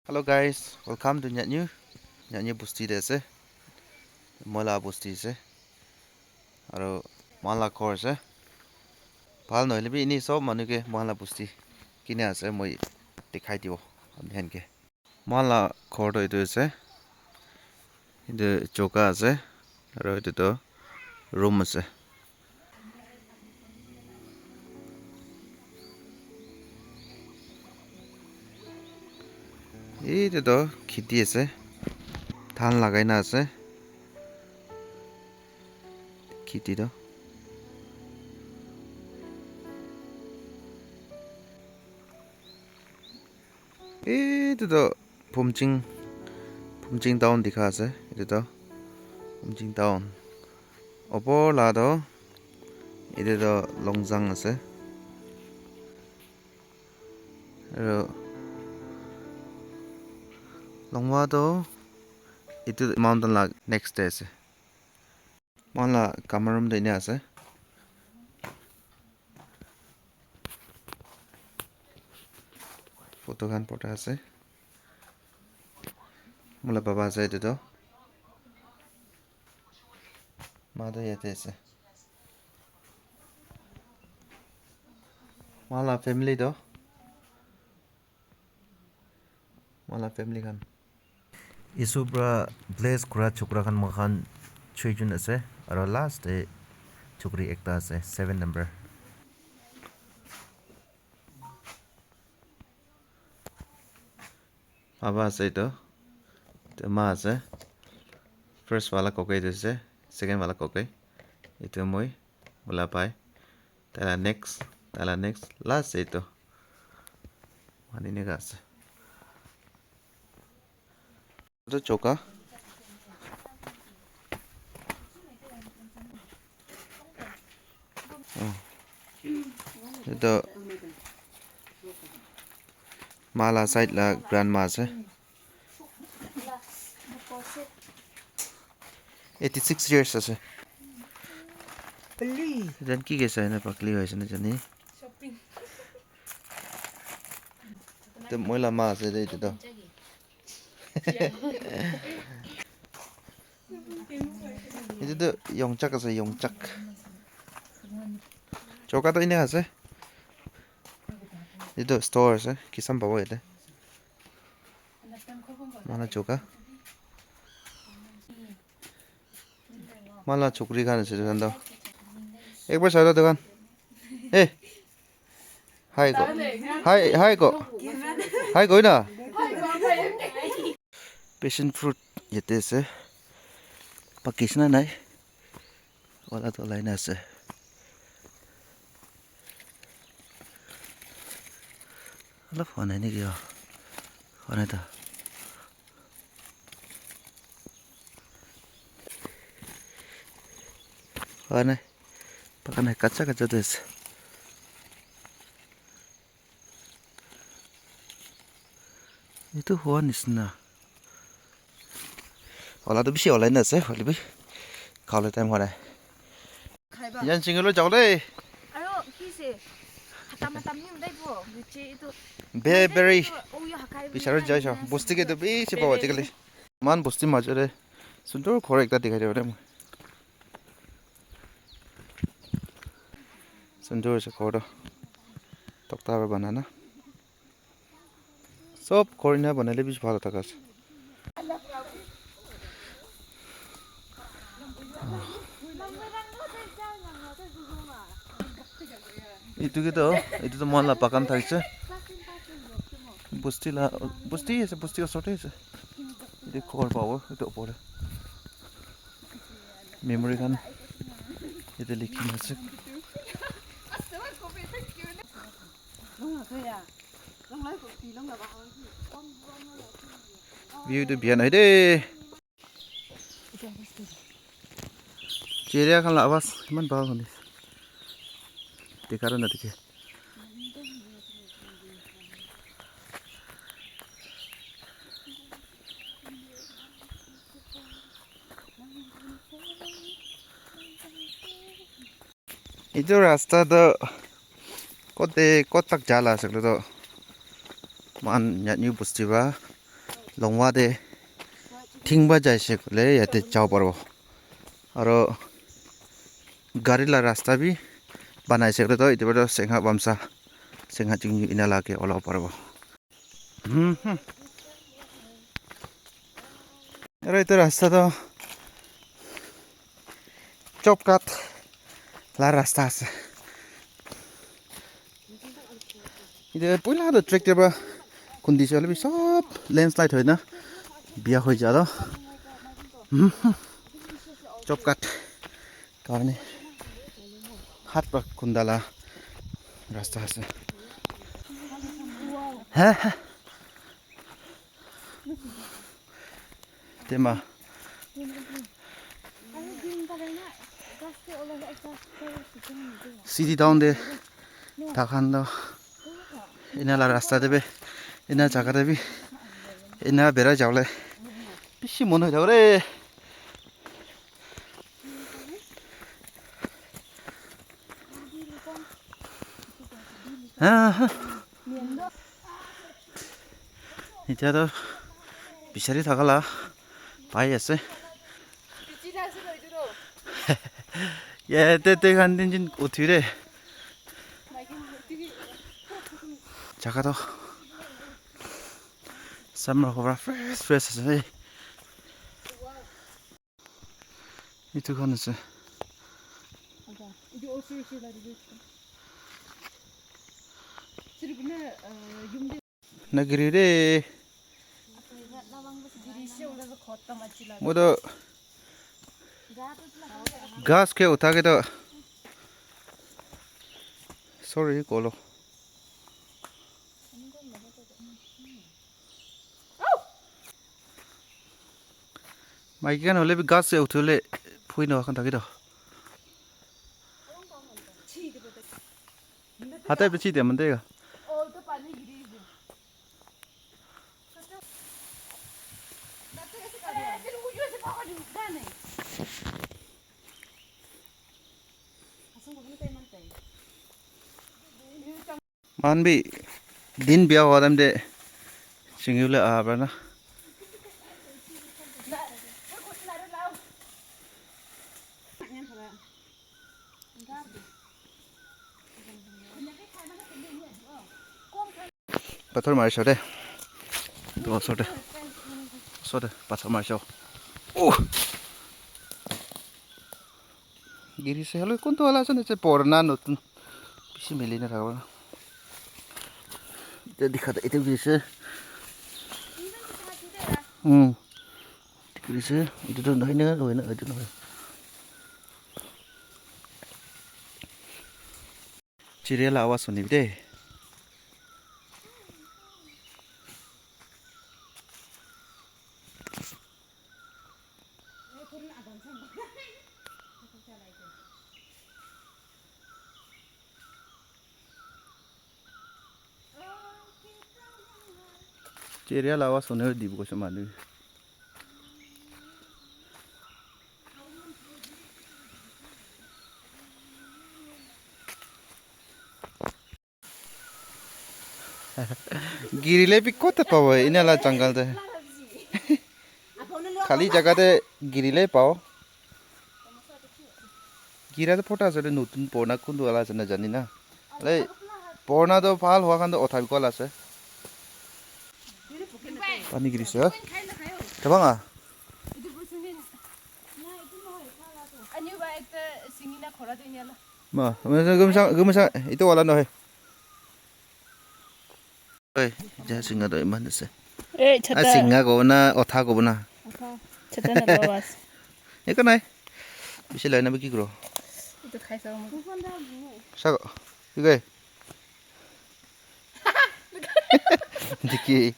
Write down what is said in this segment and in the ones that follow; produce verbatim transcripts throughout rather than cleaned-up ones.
Hello guys, welcome to Nyatnyu. Nyatnyu bosti te ase. Moi la bosti ase. Aro moi la ghor ase. Bhal nohoile bi ini sob manu ke moi la bosti kine ase, moi dikhai dibo apni khan ke. Moi la ghor toh etu ase. Etu choka ase. Aro etu toh room ase. Etu toh kheti ase. Dhan lagai na ase. Kheti toh. Etu toh Phumching, Phumching town dikha ase. Etu toh Phumching town. Opor la toh, etu toh Longzang ase. Aro Longwa toh etu mountain la next te ase. Moi la camera room toh ena ase. Photo khan photo ase. Moi la baba ase etu toh. Ma toh yate ase. Moi la family toh. Moi la family khan. Isu pra bless kura chokra khan moi khan choi jun ase, aro last te chokri ekta ase, seven number. Baba ase etu, etu ma ase, first wala kokai etu ase, second wala kokai, etu moi, moi la bhai, tai la next, tai la next, last etu, mani nega ase. Etu choka. Oh. Etu ma la side la grandma ase. Eighty six years ase. Then ki kaise ena pakli hoise na jani. Etu moi la ma ase de etu toh. Etu tu yongchak ase, yongchak. Choka tu ine ase. Etu store ase, kisam pabo yate. Moi la choka. Moi la chokri khan ase etu khan toh. Ek bar sai lo etu khan. Hey. Hi ko. Hi, hi ko. Hi ko na. Passion fruit yate ase. Pakisna nai. Wala toh olai na ase. Olop hwa nai niki, oh. Hwa nai ta. Hwa nai. Paka nai, kacha kacha tu ase. Etu hwa nisna. Ola tu bishi olai na ase, hoile bi khawole time hwa nai. Yan single lo jabo de. Aro ki se? Hatam hatam ni udai bo. Niche itu. Be berry. Oh, yo hakai. Bisaro jai sa. Bosti ke tu bishi pabo ajikali. Man bosti majore. Sundur ghor ekta dikhai dibo de moi. Sundur ase ghor toh. Tokta para bana na. Sob ghor ena banaile bishi bhal thaka ase. Etu ke toh, etu toh moi la bagan thakise. Bosti la, bosti ase, bosti osor te ase. Etu ghor pabo, etu opor te. Memory khan yate likhi na ase. View tu biya nai de. Chiria khan la awaz eman bhal huni. Dikha toh na dikhe. Etu rasta toh kote kot tak ja la ase koile toh moikhan Nyatnyu bosti para Longwa te thing ba jaise koile yate jabo paribo. Aro gari la rasta bi banaise koile toh etu para toh Singha Bamsa, Singha Chingni ena la ke olabo paribo. Hmm, hmm. Aro etu rasta toh chop cut la rasta ase. Etu poila toh tractor para khundi se hoile bi sob landslide hoi na biya hoi ja toh. Hmm, hmm. Chop cut karne hat para khunda la rasta ase. Ha, ha. Tema. City town te takhan toh ena la rasta te bi, ena jaga te bi, ena berai jabole bishi mon hoi thakore. Aha. Etia toh bichari thaka la pai ase. Yate te khan tin jin uthi re. Jaga toh summer hoba fresh fresh ase. Etu khan ase. Nagiri re. Moi toh ghas ke utha ke toh. Sorry, kolo. Maiki khan hoile bi ghas se uthi bole phui noa khan thaki toh. Hata bichi dia mande ga. Moikhan bi din biya howa time te chingi bole aha para na. Pathor marishe de. Etu osor de. Osor de pathor marishe. Oh. Girise, hoile kuntu wala ase na, ase purana notun bishi mili na thaka wala. Etu dikha, etu girise. Hmm. Girise, etu toh nohoi na, nohoi na, etu nohoi. Chiria la awaz sunibi de. Chiria la awaz sunibi dibo koise manu. Girile bi kota pabo, ena la jungle te. Khali jaga te girile pabo. Gira te phota ase, notun purana kuntu wala ase na jani na. Ei, purana toh bhal hua khan toh uthai bi kola ase. Pani girise, ha? Tabang ah? Ma, gumsa, gumsa, itu wala nohoi. Oi, ja singa toh iman ase. Eh, ah, chata. Singa kobo na, otha kobo na. Otha. Chata na bawas. Eko nai. Bishi lai na ba ki kuro? Itu khai sa mo. Sa ko. Ki koi? Dikhi.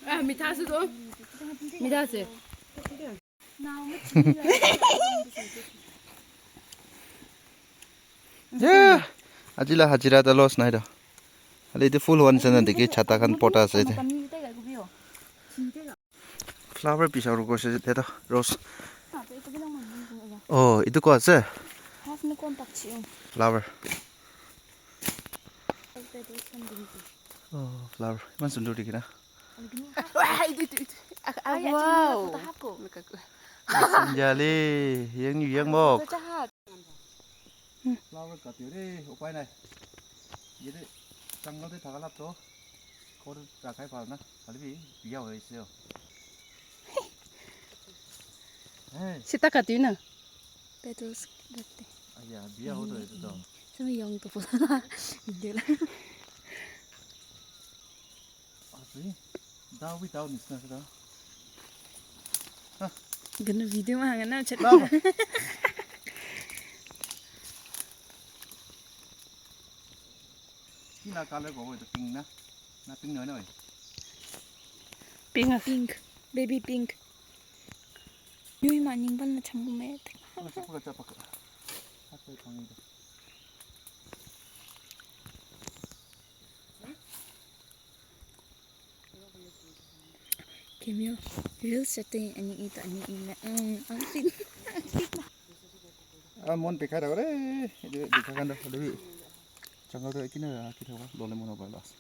Ah, mitha ase to. Mitha ase. Yeah. Aji la hajira ta loss nai do. Hale etu full one sana dikhi chata khan pota ase ete. Flower piece aru koise ete to rose. Oh, etu ko ase? Flower. Oh, flower. Iman sundur dikhi na. Wow. Sanjali, yang yang mok. Flower kati re, upai nai. Yate jungle te thaka la to, ghor rakhai bhal na, khali bi biya hoise yo. Hey. Sita kati na. Petals kati. Aya, biya ho to etu to. Sami yang to pula. Dia lah. Ase, dao bi dao nisna ase da. Gana video ma hanga na chat. Dao. Ki la color ko, etu pink na? Na pink nohoi na, oi? Pink. Pink. Baby pink. Nyui ma ning ban na chang me. Pura sa pura chapa ka. Ato pang ito. Cameo, reels setting ani ito ani ina. Mm, outfit. Ah, mon bikha thakore. Etu bikha khan toh hoile bi jungle toh ekina rakhi thabo, lole mon napai bas.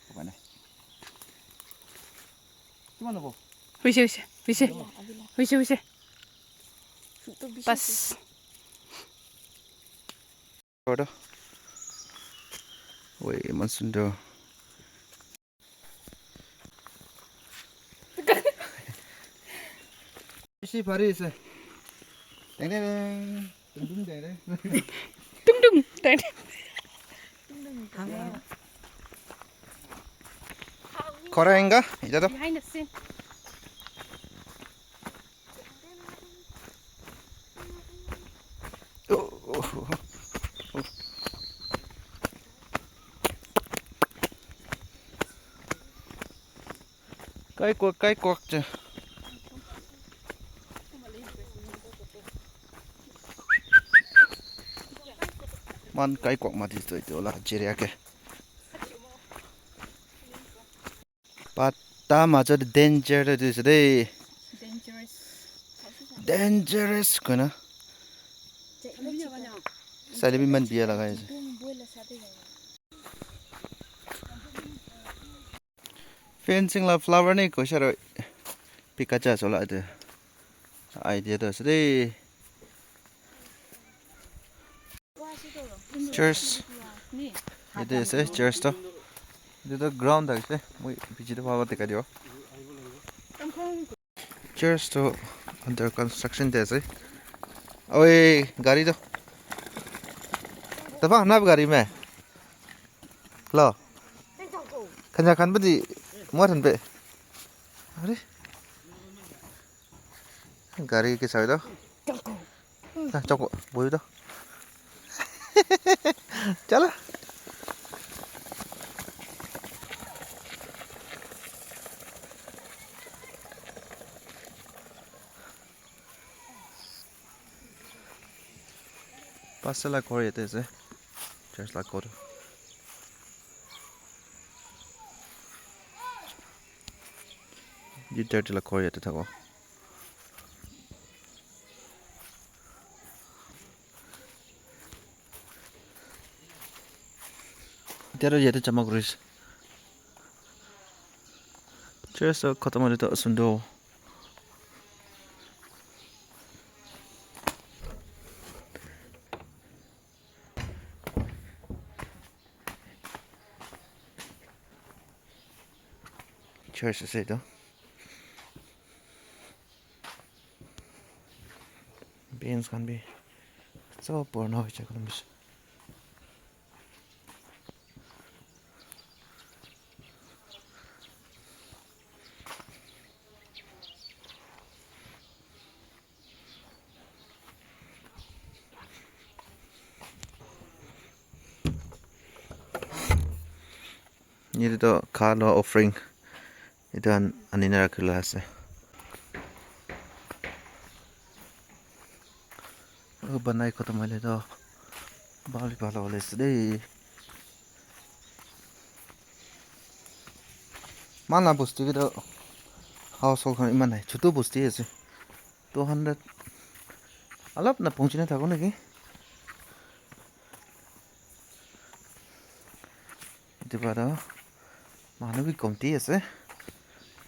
Upai nai. Kiman lobo? Hoise, hoise, hoise. Hoise, hoise. Bas. Oi, eman sundor. Bishi bhari ase. Deng, deng, deng. Tung, tung, deng, deng. Tung, tung, deng, deng. Khora enga, ita to. Behind the scene. Kai kuak, kai kuak che. Man kai kuak mati to itu la jere ake. Pata majo de danger de tu ase de. Dangerous. Dangerous koina. Sale bi man biya lagai ase. Fencing la flower ni koisa ro pikacha sola de. Idea to ase de. Church. Yate ase church to. Yate to ground ase. Moi piche te bhal para dikhai dibo. Church to under construction te ase. Oi, gari to. Tapa na gari me. Lo. Kanya khan badi mo than be. Are. Gari ke sai do. Ah, choko, boyu do. Chala. Pastor la ghor yate ase. Church la ghor. Leader la ghor yate thako. Etiya toh yate jama kuri ase. Church toh khatam hoile toh sundor. Church ase etu. Bench khan bi sob purana hoise koina bishi. Yate toh kha la offering etu khan ani na rakhi la ase. Aru banai khatam hoile toh bhal bhal hole ase de. Moi khan la bosti te toh household khan eman nai, chutu bosti ase. Two hundred alop na pahunchi na thako naki. Etu para manu bi komti ase.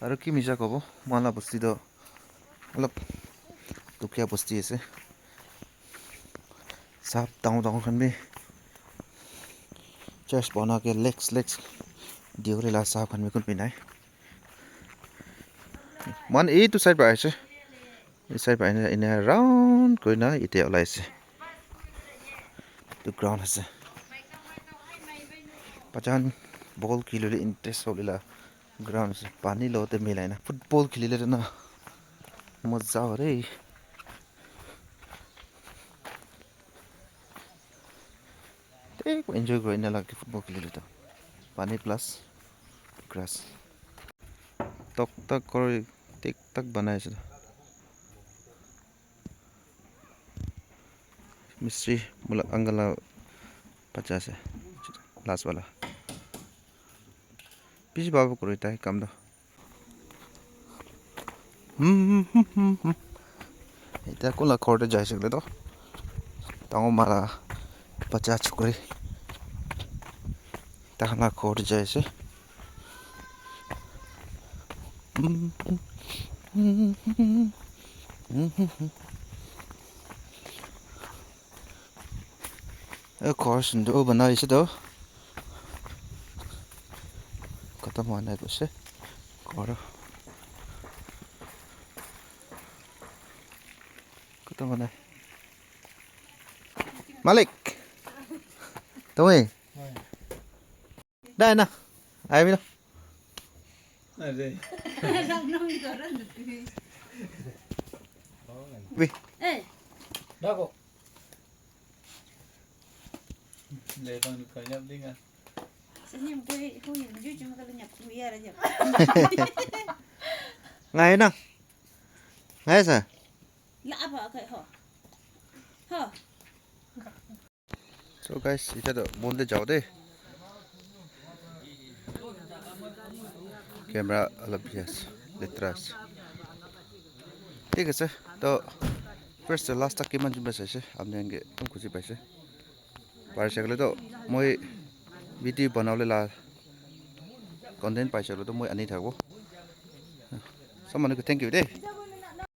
Aru ki misa kobo, moila bosti toh olop dukhia bosti ase. Sap dangor dangor khan bi church bana ke legs legs diwole la sap khan bi kun bi nai. Moikhan etu side para ahise. Etu side para ena, ena round kurina ite olai ase. Etu ground ase. Bacha khan ball khilile interest hoile la ground ase. Pani logote milai na football khilile toh na moza hobo de. Thik enjoy kuri na lage football khilile toh. Pani plus grass. Tokta ghor thik thak banai ase. Mistri mula uncle la bacha ase. Last wala. Bishi bhal kore tai kam toh. Hmm, hmm, hmm, hmm, hmm. Eta kunla ghor te jai ase koile toh. Dangor mala bacha chukri. Takhan la ghor te jai ase. Hmm, hmm, hmm, hmm, hmm, hmm. Eh, ghor sundur banai ase toh. Khatam hua nai koise. Ghor. Khatam hua nai. Malik. Tawai. Dai na. Ai mira. Are. Wi. Eh. Dako. Le bang kanyap dinga. Sini boy, hui, jujung kalau nyap, hui ya nyap. Ngai na. Ngai sa. La apa kai ho. Ho. So guys, ita toh mon te jao de. Camera alop bishi ase, letera ase. Thik ase, toh first to last tak kiman jun pai saise, apni khan ke ekdum khushi paise. Pari sakile toh moi video banabole la content pai sakile toh moi ani thakbo. Sob manu ke thank you de.